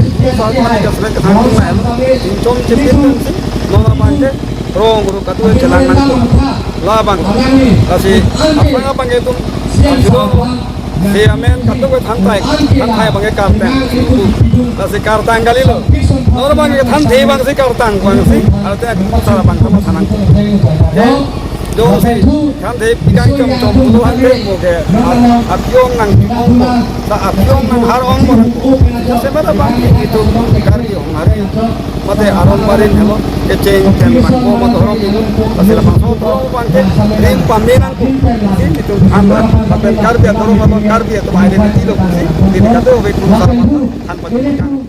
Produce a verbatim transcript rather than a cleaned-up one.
Lapen pu sar pani kasmet kethan tum lain. Chingchom chipin tum si. Non abang ke rong guru katu chelang nangkok. Labang. Lasi apang apang ke tum. Asidong. Si amen katu ke thanthai. Thanthai abang ke kartang. Lasi kartang kalilo. Non abang ke thanthai abang si kartang abang si. Arte aku sar abang kamu thanang. Jongsi thanthai pikang chom chom dulu hante mo ke, a-, apyong nangpi-ong mo, ta apyong nanghar-ong mo nangkok. Jongsi mata abang ke itum Karbi Honghari, mate aron barim helo, kecheng chen nangkok mo dhorom itum, lasi labangso dhorom abang ke ring pame nangkok. Itum than ra, lapen Karbi adhorom abang Karbi atum identity lo pusi, ini kado ave pu sar abang than pajutang.